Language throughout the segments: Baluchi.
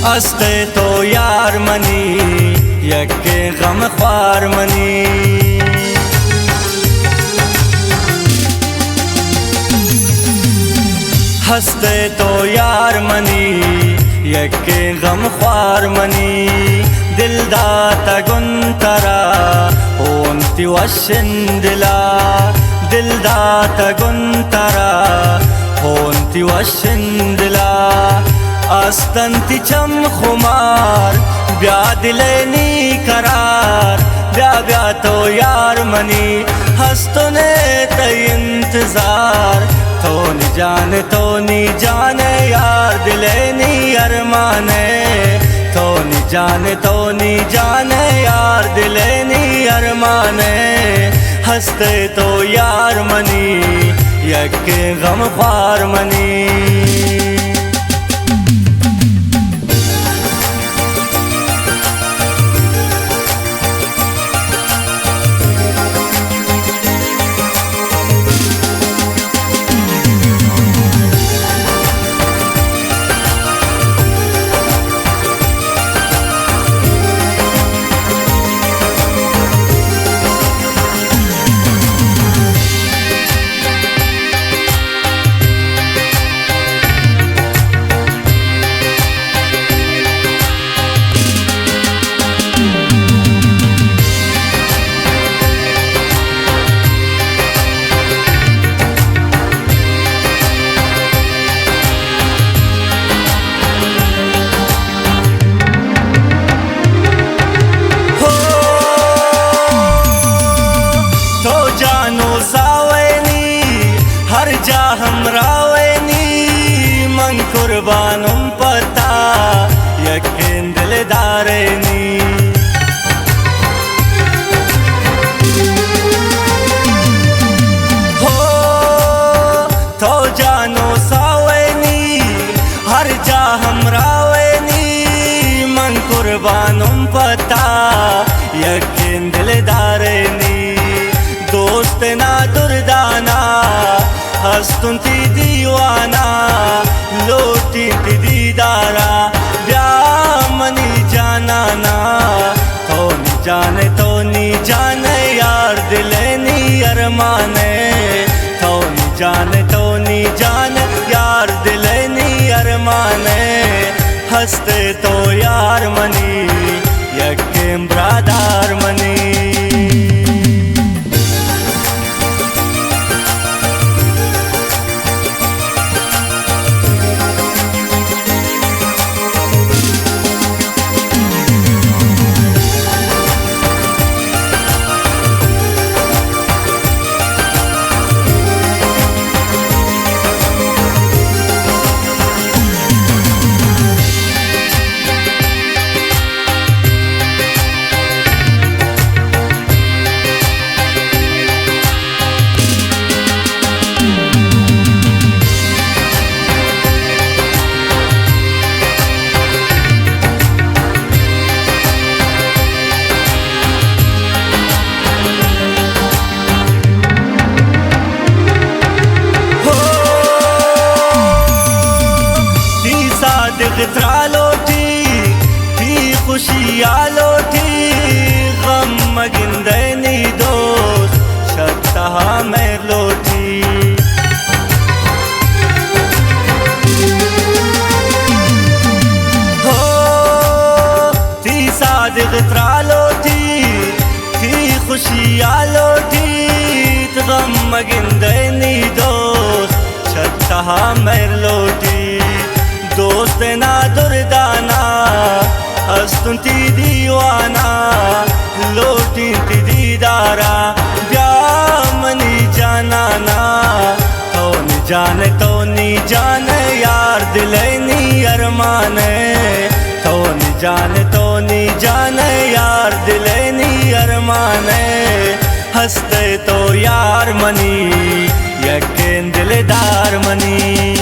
ہست ئے تو یار منی، یکیں غم خوار منی۔ ہست ئے تو یار منی، یکیں غم خوار منی۔ دل داتگ اوں ترا، ہون تئی وشیں دلا۔ دل داتگ اوں ترا، ہون تئی وشیں دلا۔ است اَنت تئی چم خمار، بیا دل ءَ نی قرار۔ بیا بیا تو یار منی، ہست اوں تئی انتظار۔ تو نی جان، تو نی جان یار، دل ءِ نی ارمان ئے۔ تو نی جان، تو نی جان یار، دل ءِ نی ارمان ئے۔ ہست ئے تو یار منی، یکیں غم خوار منی۔ ہو، تو جان ءُ ساہ ئے نی، ہر جاہ ہمراہ ئے نی، من قربان اوں پہ تئی، یکیں دلدار ئے نی۔ ہو، تو جان ءُ ساہ ئے نی، ہر جاہ ہمراہ ئے نی، من قربان اوں پہ تئی، یکیں دلدار ئے نی۔ دوست نا دردانا، ہست اوں تئی دیوانا، لوٹیں تئی دیدارا، بیا منی جانانا۔ تو نی جان، تو نی جان یار، دل ءِ نی ارمان ئے۔ تو نی جان، تو نی جان یار، دل ءِ نی ارمان ئے۔ ہست ئے تو یار منی، یکیں برادار منی۔ ہو، تئی صادق ترا لوٹی، تئی خوشی آ لوٹی، غم مگندئے نی دوست، شت تہا مہر لوٹی۔ ہو، تئی صادق ترا لوٹی، تئی خوشی آ لوٹیت، غم مگندئے نی دوست، شت تہا مہر لوٹی۔ دوست نا دردانا، ہست اوں تئی دیوانا، لوٹیں تئی دیدارا، بیا منی جانانا۔ تو نی جان، تو نی جان یار، دل ءِ نی ارمان ئے۔ تو نی جان، تو نی جان یار، دل ءِ نی ارمان ئے۔ ہست ئے تو یار منی، یکیں دلدار منی۔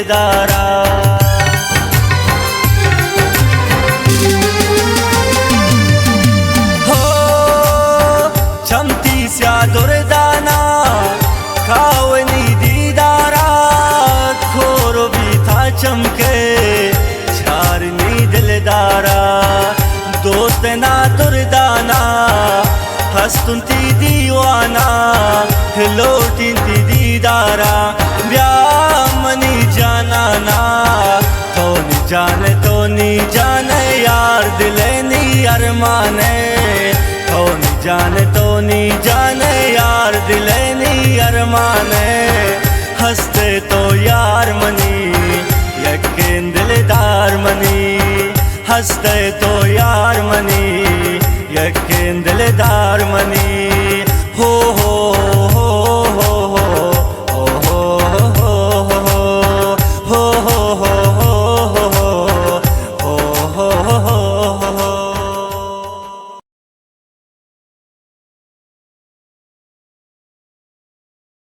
دارا۔ ہو، چمتی سیاہ دردانا، کاونی دیدارا، کورو بیتا چمکے، چارنی دلدارا، دوست نا دردانا، ہستن تی دیوانا، لوٹین تی دیدارا، بیا منی جانانا، تو نی جان، تو نی جان یار، دل نی ارمان، تو نی جان، تو نی جان یار، دل نی ارمان، ہستے تو یار منی، یکین دلدار منی، ہستے تو یار منی، یکین دلدار منی۔